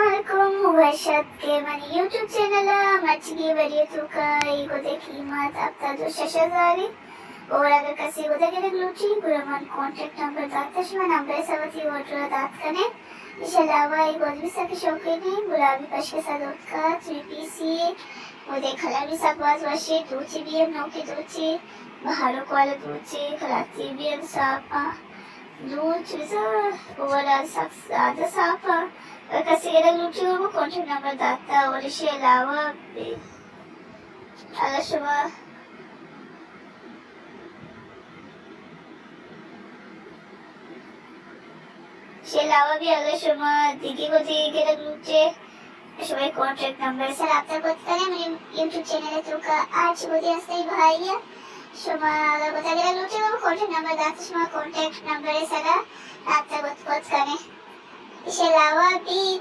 علیکم، وش اتک منی YouTube channel ءَ۔ مرچیگی ویڈیو توکا اے گدے قیمت ہپتاد و شش ہزار ایں۔ اور اگر کسے گدے گرگ لوٹی، گڑا من کانٹیکٹ نمبر داتہ، شما نمبر ءِ سرا وتی آرڈر ءَ دات کنے۔ ایشی علاوہ اے گد بھی سک شوقین ایں، گلابی پشک ءِ سرا دوتکا، تھری پیس ایں، گدے کلر بھی سک باز وش ایں، دوچی بھی ہم نوکیں دوچی، بہارو کوالہ دوچی، کلاتی بھی ہم صاف آں۔ دوچ بزاں اوور آل سک زیادہ صاف آں۔ اگر کسے گرگ لوٹی، گڑا من کانٹیکٹ نمبر داتہ۔ اور ایشی علاوہ بھی اگر شما، ایشی علاوہ بھی اگر شما دگہ گدے گرگ لوٹے، شما کانٹیکٹ نمبر ءِ سرا رابطہ کت کنے۔ منی یوٹیوب چینل ءِ توکا ہرچی گدے ہستیں بہائی ایں۔ شما اگر گدے گرگ لوٹے، گڑا من کانٹیکٹ نمبر داتہ، شما کانٹیکٹ نمبر ءِ سرا رابطہ کت، کت کنے۔ ایشی علاوہ بھی